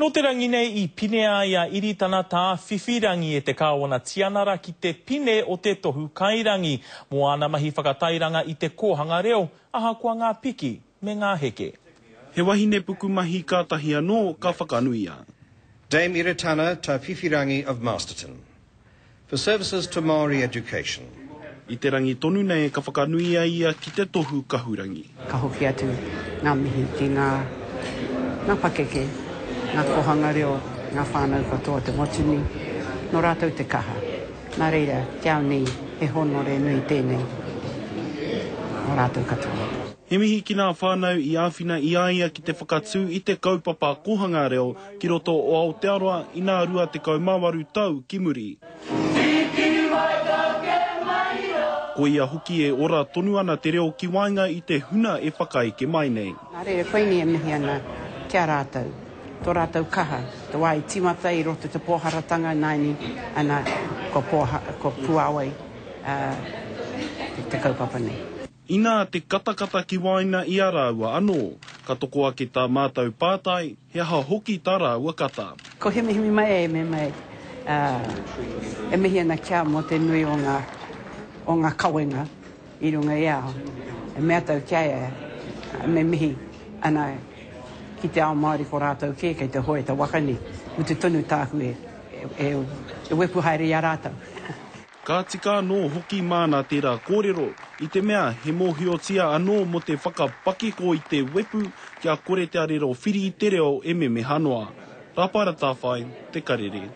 Nō te rangi nei i pinea ai a Iritana Tāwhiwhirangi e te Kāwana Tianara ki te pine o te tohu kairangi mō āna mahi whakatairanga i te kōhanga reo, ahakoa ngā piki me ngā heke. He wahine pukumahi kātahi anō ka whakanuia. Dame Iritana Tawhiwhirangi of Masterton. For services to Maori education. I te rangi tonu nei ka whakanuia ia ki te tohu kahurangi. Ka hoki atu ngā mihi ki ngā ngā pakeke, ngā kōhanga reo, ngā whānau katoa o te motu nei, nō rātou te kaha. Nā reira, ki au nei, he hōnore nui tēnei mō rātou katoa. He mihi ki ngā whānau i āwhina i a ia ki te whakatū i te kaupapa kōhanga reo ki roto o Aotearoa inā 28 tau ki muri. Koia hoki e ora tonu ana te reo ki waenga i te huna e whakaeke mai nei. Nā reira, koinei e mihi ana ki a rātou, tō rātou kaha, te wā i tīmata i roto i te pōharatanga nāianei, ana, kua pōha, kua puāwai te kaupapa nei. Inā te katakata ki waena i a rāua anō. Ka toko ake tā mātou pātai, he aha hoki tā rāua kata? Ko Himihimi mai e me mai, ā, e mihi ana ki a mō te nui o ngā, o ngā kawenga i runga i a au. E mea tau ki a ia, me mihi ana ki te ao Māori ko rātou kē kei te hoe te waka nei. Mutu tonu tāku e, e, e wepu haere i a rātou. Ka tika anō hoki māna tērā kōrero, i te mea he mōhiotia anō mō te whakapakeko i te wepu kia kore te arero whiri i te reo e memeha noa. Rāpaera Tāwhai, Te Karere.